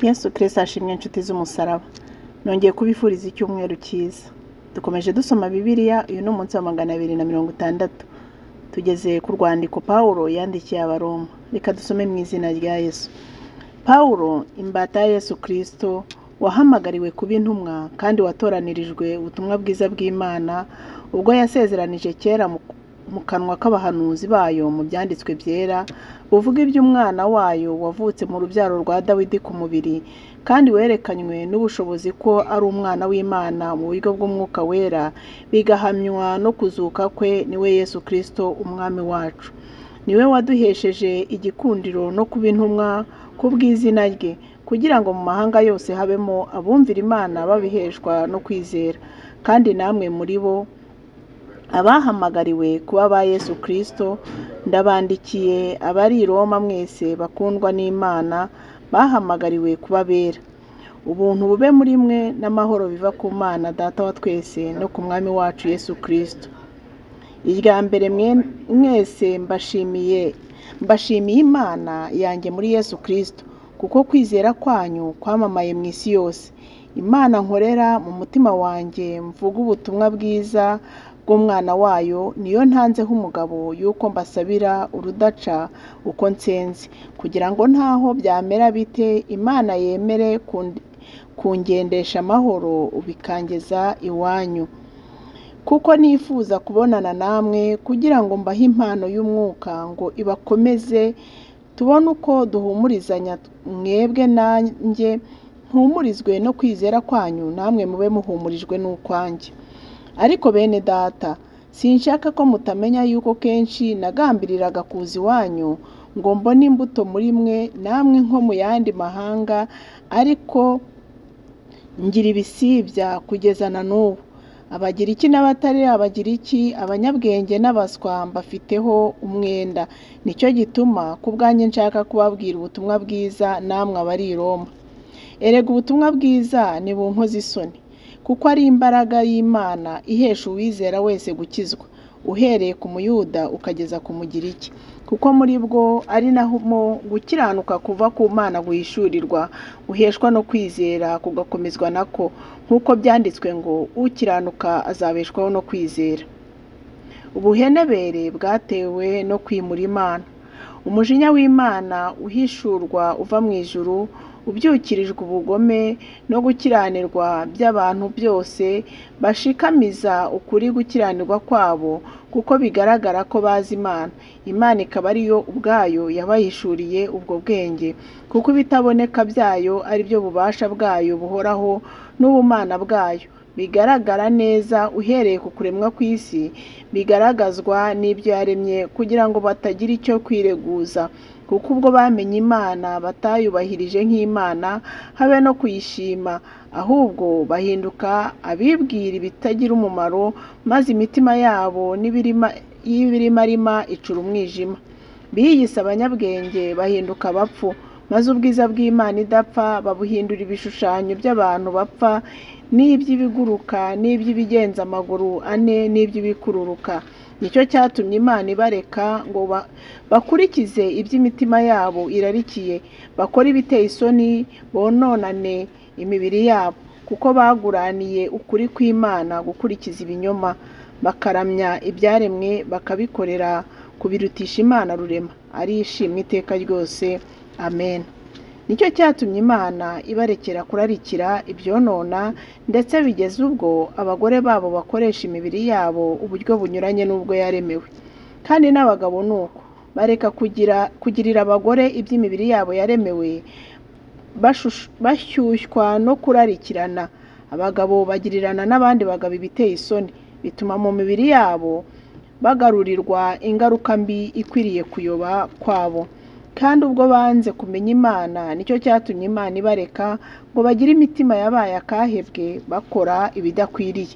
Yesu Kristo ashimwe inshuti z'umusaraba. Nongeye kubifuriza icyumweru cyiza. Dukomeje dusoma Bibiliya, uyu ni umunsi wa 260. Tugeze ku rwandiko Pawulo yandikiye Abaroma. Reka dusome mu izina rya Yesu. Pawulo, imbata ya Yesu Kristo, wahamagariwe kuba intumwa kandi watoranirijwe ubutumwa bwiza bw'Imana, ubwo yasezeranije kera mu kanwa k'abahanuzi bayo mu byanditswe byera, buvuga iby'umwana wayo wavutse mu rubyaro rwa Dawidi ku mubiri, kandi werekanywe n'ubushobozi ko ari umwana w'Imana mu buryo bw'Umwuka Wera, bigahamywa no kuzuka kwe, niwe Yesu Kristo Umwami wacu. Niwe waduhesheje igikundiro no kuba intumwa ku bw'izina rye, kugira ngo mu mahanga yose habemo abumvira Imana babiheshwa no kwizera, kandi namwe muri bo abahamagariwe kuba ba Yesu Kristo. Ndabandikiye abari i Roma mwese bakundwa n'Imana, bahamagariwe kuba bera. Ubuntu bube muri mwe n'amahoro biva ku Mana Data wa twese no ku Mwami wacu Yesu Kristo. Irya mbere mwese mbashimiye Imana yanjye muri Yesu Kristo, kuko kwizera kwanyu kwamamaye mu isi yose. Imana nkorera mu mutima wanjye mvuga ubutumwa bwiza bw'umwana wayo, niyo ntanzeho umugabo yuko mbasabira urudaca uko nsenze, kugira ngo ntaho byamera bite Imana yemere kungendesha amahoro ubikangeza iwanyu. Kuko nifuza kubonana namwe kugira ngo mbahe impano y'umwuka ngo ibakomeze, tubone uko duhumurizanya mwebwe nanjye mpumurizwe no kwizera kwanyu, namwe mube muhumurijwe n'ukwanjye. Ariko bene data, sinshaka ko mutamenya yuko kenshi nagambiriraga kuza iwanyu ngo mbone imbuto muri mwe, namwe nko mu yandi mahanga, ariko ngira ibisibya kugeza na n'ubu. Abagiriki n'abatari Abagiriki, abanyabwenge n'abaswa mbafiteho umwenda. Nicyo gituma ku bwanjye nshaka kubabwira ubutumwa bwiza namwe abari i Roma. Erega ubutumwa bwiza ni bunkoze isoni, kuko ari imbaraga y'Imana ihesha uwizera wese gukizwa, uhereye ku Muyuda ukageza ku Mugiriki. Kuko muri bwo ari naho gukiranuka kuva ku Mana guhishurirwa, guheshwa no kwizera kugakomezwa nako, nk'uko byanditswe ngo ukiranuka azabeshwaho no kwizera. Ubuhenebere bwatewe no kwimura Imana. Umujinya w'Imana uhishurwa uva mu ijuru, ubyukirijwe ubugome no gukiranirwa by'abantu byose bashikamiza ukuri gukiranirwa kwabo, kuko bigaragara ko bazi Imana. Imana ikaba ariyo ubwayo yabayishuriye ubwo bwenge, kuko ibitaboneka byayo ari byo bubasha bwayo buhoraho n'ubumana bwayo, bigaragara neza uhereye ku kuremwa kw'isi, bigaragazwa n'ibyo yaremye, kugira ngo batagira icyo kwireguza. Kuko ubwo bamenye Imana batayubahirije nk'Imana, habe no kuyishima, ahubwo bahinduka abibwira ibitagira umumaro, maze imitima yabo y'ibirimarima icura umwijima. Biyise abanyabwenge bahinduka abapfu, maze ubwiza bw'Imana idapfa babuhindura ibishushanyo by'abantu bapfa, n'iby'ibiguruka, n'iby'ibigenza amaguru ane, n'iby'ibikururuka. Nicyo cyatumye Imana ibareka ngo bakurikize iby'imitima yabo irarikiye, bakore ibiteye isoni, bononane imibiri yabo, kuko baguraniye ukuri kw'Imana gukurikiza ibinyoma, bakaramya ibyaremwe bakabikorera kubirutisha Imana rurema, ari ishimwe iteka ryose. Amen. Nicyo cyatumye Imana ibarekera kurarikira ibyonona, ndetse bigeze ubwo abagore babo bakoresha imibiri yabo uburyo bunyuranye n'ubwo yaremewe. Kandi n'abagabo ni uko, bareka kugirira abagore iby'imibiri yabo yaremewe, bashyushywa no kurarikirana. Abagabo bagirirana n'abandi bagabo ibiteye isoni, bituma mu mibiri yabo bagarurirwa ingaruka mbi ikwiriye kuyoba kwabo. Kandi ubwo banze kumenya Imana, nicyo cyatumye Imana ibareka ngo bagire imitima yabaye akahebwe, bakora ibidakwiriye.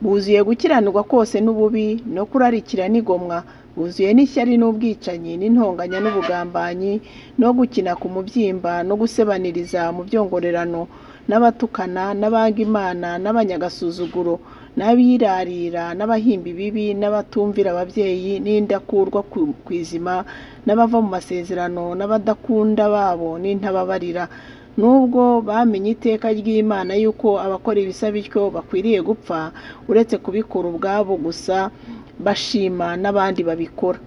Buzuye gukiranirwa kose n'ububi no kurarikira n'igomwa, buzuye n'ishyari n'ubwicanyi n'intonganya n'ubugambanyi no gukina ku mubyimba no gusebaniriza mu byongorerano, n'abatukana n'abanga Imana n'abanyagasuzuguro n'abirarira n'abahimba ibibi n'abatumvira ababyeyi n'indakurwa ku izima n'abava mu masezerano n'abadakunda babo n'intababarira. Nubwo bamenye iteka ry'Imana yuko abakora ibisa bityo bakwiriye gupfa, uretse kubikora ubwabo gusa bashima n'abandi babikora.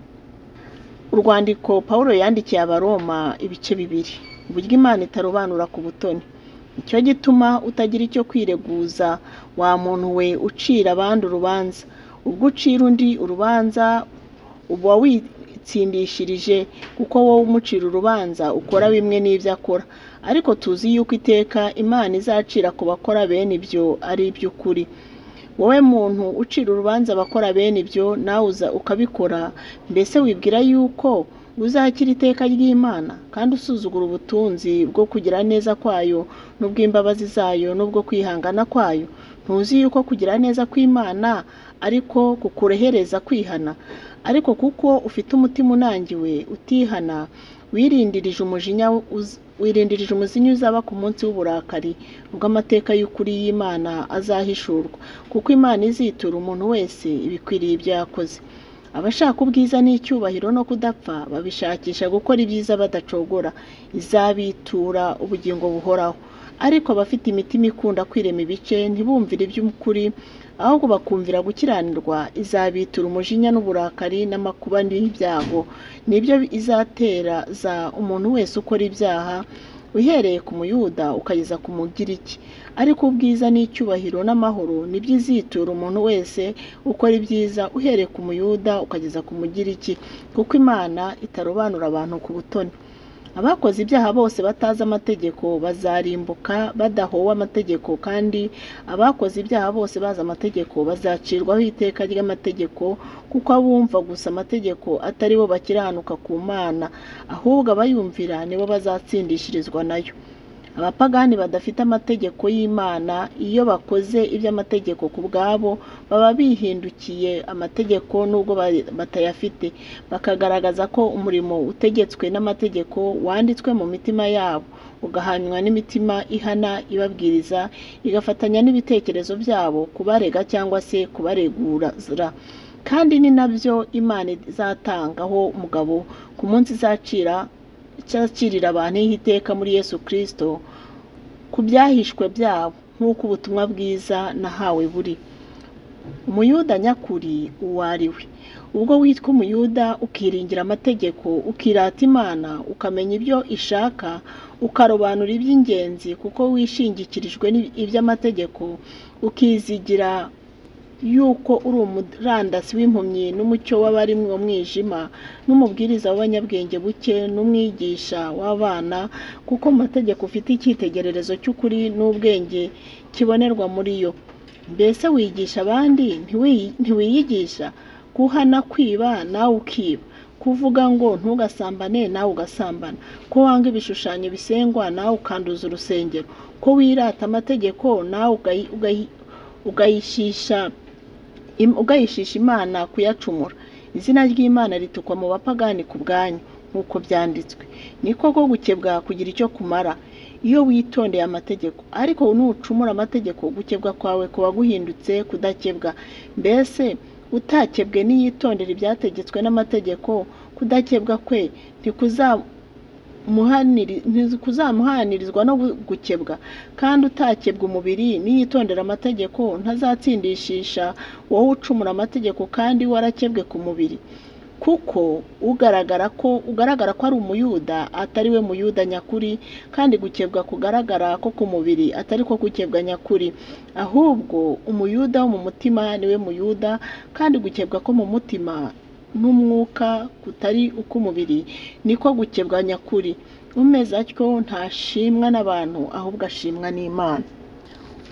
Urwandiko Pawulo yandikiye Abaroma ibice 2. Uburyo Imana itarobanura ku butoni. Nicyo gituma utagira icyo kwireguza, wa muntu we ucira abandi urubanza. Ubwo ucira undi urubanza uba witsindishirije, kuko wowe umucira urubanza ukora bimwe n'ibyo akora. Ariko tuzi yuko iteka Imana izacira ku bakora bene ibyo ari iby'ukuri. Wowe muntu ucira urubanza abakora bene ibyo, nawe uza ukabikora, mbese wibwira yuko uzakira iteka ry'Imana, kandi usuzugura ubutunzi bwo kugira neza kwayo n'ubw'imbabazi zayo n'ubwo kwihangana kwayo? Ntuzi yuko kugira neza kw'Imana ariko kukurehereza kwihana? Ariko kuko ufite umutima unangiwe utihana, wirindirije umujinya uzaba ku munsi w'uburakari, ubwo amateka y'ukuri y'Imana azahishurwa, kuko Imana izitura umuntu wese ibikwiriye ibyo yakoze. Abashaka ubwiza n'icyubahiro no kudapfa babishakisha gukora ibyiza badacogora, izabitura ubugingo buhoraho. Ariko abafite imitima ikunda kwirema ibice ntibumvire iby'ukuri, ahubwo bakumvira gukiranirwa, izabitura umujinya n'uburakari n'amakuba n'ibyago. Nibyo izateraza umuntu wese ukora ibyaha, uhereye ku Muyuda ukageza ku Mugiriki. Ariko ubwiza n'icyubahiro n'amahoro nibyo izitura umuntu wese ukora ibyiza, uhereye ku Muyuda ukageza ku Mugiriki, kuko Imana itarobanura abantu ku butoni. Abakoze ibyaha bose batazi amategeko bazarimbuka badahowe amategeko, kandi abakoze ibyaha bose bazi amategeko bazacirwaho iteka ry'amategeko, kuko abumva gusa amategeko atari bo bakiranuka ku Mana, ahubwo abayumvira nibo bazatsindishirizwa nayo. Abapagani badafite amategeko y'Imana, iyo bakoze iby'amategeko ku bwabo, baba bihindukiye amategeko nubwo batayafite, bakagaragaza ko umurimo utegetswe n'amategeko wanditswe mu mitima yabo, ugahanywa n'imitima ihana ibabwiriza, igafatanya n'ibitekerezo byabo kubarega cyangwa se kubaregura. Kandi ni nabyo Imana izatangaho umugabo ku munsi izacirira abantu iteka muri Yesu Kristo ku byahishwe byabo, nk'uko ubutumwa bwiza nahawe buri. Umuyuda nyakuri uwo ari we. Ubwo witwa Umuyuda ukiringira amategeko, ukirata Imana, ukamenya ibyo ishaka, ukarobanura iby'ingenzi kuko wishingikirijwe iby'amategeko, ukizigira yuko uri umurandasi w'impumyi n'umucyo w'abari mu mwijima, n'umubwiriza w'abanyabwenge buke, n'umwigisha w'abana, kuko mu mategeko ufite icyitegererezo cy'ukuri n'ubwenge kibonerwa muri yo. Mbese wigisha abandi ntiwiyigisha? Kuhana kwiba nawe ukiba, kuvuga ngo ntugasambane nawe ugasambana, ko wanga ibishushanyo bisengwa nawe ukanduza urusengero, ko wirata amategeko nawe ugayishisha Imana kuyacumura. Izina ry'Imana ritukwa mu bapagani ku bwanyu, nk'uko byanditswe. Ni koko gukebwa kugira icyo kumara iyo witondeye amategeko, ariko nucumura amategeko gukebwa kwawe kuba guhindutse kudakebwa. Mbese utakebwe niyitondera ibyategetswe n'amategeko, kudakebwa kwe ntikuzamuhanirizwa no gukebwa? Kandi utakebwa umubiri niyitondera amategeko ntazatsindishisha wowe ucumura amategeko kandi warakebwe ku mubiri. Kuko ugaragara ko ari Umuyuda atari we Muyuda nyakuri, kandi gukebwa kugaragara ko ku mubiri atari ko gukebwa nyakuri, ahubwo Umuyuda wo mu mutima niwe Muyuda, kandi gukebwa ko mu mutima n'umwuka kutari uk'umubiri niko gukebwa nyakuri. Umeze atyo ntashimwa n'abantu, ahubwo ashimwa n'Imana.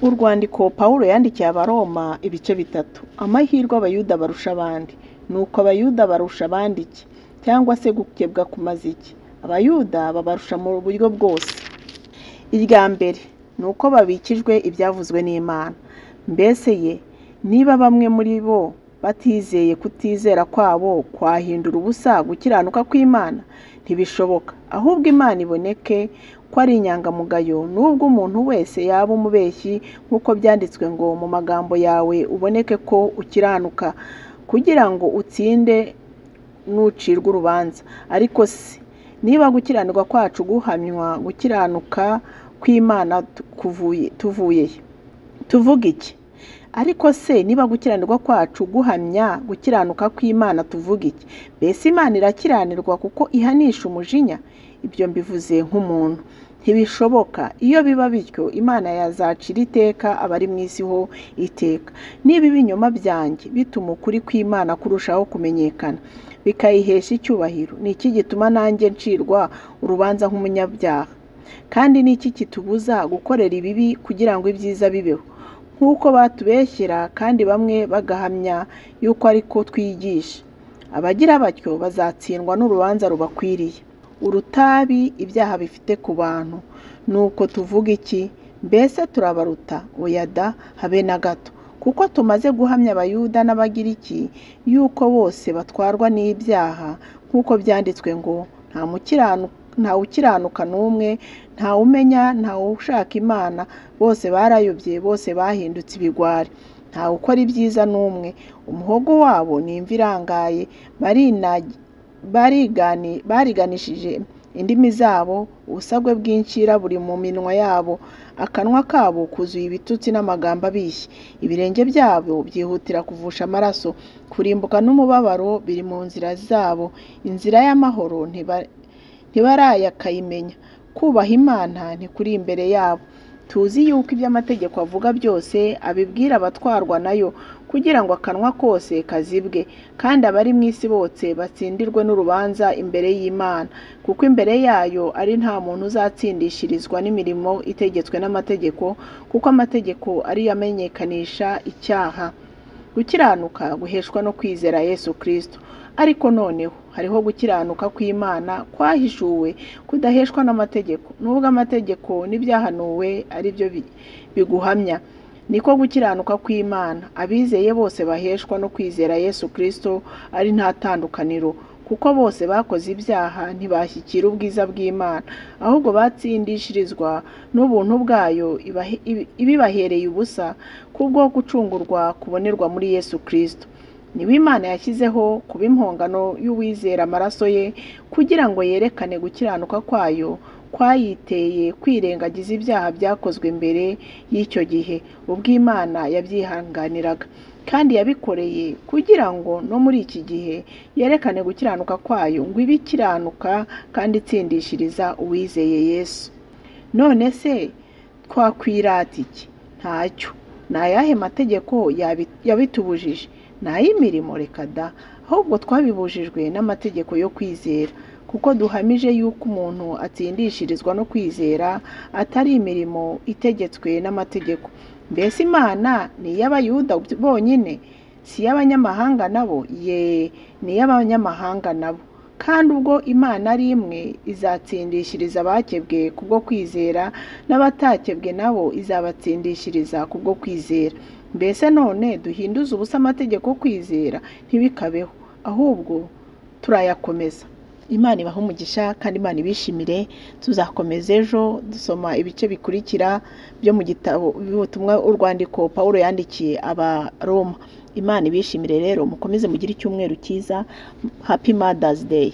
Urwandiko Pawulo yandikiye Abaroma ibice 3. Amahirwe Abayuda barusha abandi. Nuko Abayuda barusha abandi iki? Cyangwa se gukebwa kumaze iki? Abayuda babarusha mu buryo bwose. Irya mbere ni uko babikijwe ibyavuzwe n'Imana. Mbese ye, niba bamwe muri bo batizeye, kutizera kwabo kwahindura ubusa gukiranuka kw'Imana? Ntibishoboka. Ahubwo Imana iboneke ko ari inyangamugayo, nubwo umuntu wese yaba umubeshyi, nk'uko byanditswe ngo mu magambo yawe uboneke ko ukiranuka, kugira ngo utsinde nucirwa urubanza. Ariko se niba gukiranirwa kwacu guhamywa gukiranuka kw'Imana tuvuye he? Tuvuga iki? Ariko se niba gukiranirwa kwacu guhamya gukiranuka kw'Imana tuvuga iki? Mbese Imana irakiranirwa kuko ihanisha umujinya? Ibyo mbivuze nk'umuntu. Ntibishoboka. Iyo biba bityo, Imana yazacira iteka abari mu isi ho iteka. Niba ibinyoma byanjye bituma ukuri kw'Imana kurushaho kumenyekana, bikayihesha icyubahiro, ni iki gituma nanjye ncirwa urubanza nk'umunyabyaha? Kandi ni iki kitubuza gukorera ibibi kugira ngo ibyiza bibeho? Nk'uko batubeshyera kandi bamwe bagahamya yuko ariko twigisha. Abagira batyo bazatsindwa n'urubanza rubakwiriye. Urutabi ibyaha bifite ku bantu. Nuko tuvuga iki? Mbese turabaruta? Oya da, habe na gato. Kuko tumaze guhamya Abayuda n'Abagiriki yuko bose batwarwa n'ibyaha, nk'uko byanditswe ngo nta ukiranuka n'umwe, nta umenya, nta ushaka Imana, bose barayobye, bose bahindutse ibigwari. Ntawe ukora ibyiza n'umwe. Umuhogo wabo ni imvi irangaye, bariganishije indimi zabo, ubusagwe bw'incira buri mu minwa yabo, akanwa kabo kuzuye ibitutsi n'amagambo abishye, ibirenge byabo byihutira kuvusha amaraso, kurimbuka n'umubabaro biri mu nzira zabo, inzira y'amahoro ntibarayakayimenya, kubaha Imana ntikuri imbere yabo. Tuzi yuko ibyo amategeko avuga byose abibwira abatwarwa nayo, kugira ngo akanwa kose kazibwe, kandi abari mu isi bose batsindirwe n'urubanza imbere y'Imana, kuko imbere yayo ari nta muntu uzatsindishirizwa n'imirimo itegetswe n'amategeko, kuko amategeko ariyo amenyekanisha icyaha. Gukiranuka guheshwa no kwizera Yesu Kristo. Ariko noneho hariho gukiranuka kw'Imana kwahishuwe kudaheshwa n'amategeko, nubwo amategeko n'ibyahanuwe ari byo biguhamya. Niko gukiranuka kw'Imana abizeye bose baheshwa no kwizera Yesu Kristo ari nta tandukaniro, kuko bose bakoze ibyaha ntibashyikira ubwiza bw'Imana, ahubwo batsindishirizwa n'ubuntu bwayo ibibahereye ubusa kubwo gucungurwa kubonerwa muri Yesu Kristo. Niwe Imana yashyizeho kuba impongano y'uwizera amaraso ye, kugira ngo yerekane gukiranuka kwayo kwayiteye kwirengagiza ibyaha byakozwe mbere y'icyo gihe, ubwo Imana yabyihanganiraga. Kandi yabikoreye kugira ngo no muri iki gihe yerekane gukiranuka kwayo, ngo ibe ikiranuka kandi itsindishiriza uwizeye Yesu. None se twakwirata iki? Ntacyo. Ni ayahe mategeko yabitubujije? Ni ay'imirimo? Reka da! Ahubwo twabibujijwe n'amategeko yo kwizera, kuko duhamije yuko umuntu atsindishirizwa no kwizera, atari imirimo itegetswe n'amategeko. Mbese Imana ni iy'Abayuda bonyine? Si iy'abanyamahanga nabo? Ye, ni iy'abanyamahanga nabo. Kandi ubwo Imana ari imwe, izatsindishiriza abakebwe kubwo kwizera, n'abatakebwe nabo izabatsindishiriza kubwo kwizera. Mbese none duhinduze ubusa amategeko kwizera? Ntibikabeho, ahubwo turayakomeza. Imana ibahe umugisha kandi Imana ibishimire. Tuzakomeza ejo dusoma ibice bikurikira byo mu gitabo by'ubutumwa urwandiko Pawulo yandikiye Abaroma. Imana ibishimire rero, mukomeze mugire icyumweru cyiza. Happy Mother's Day.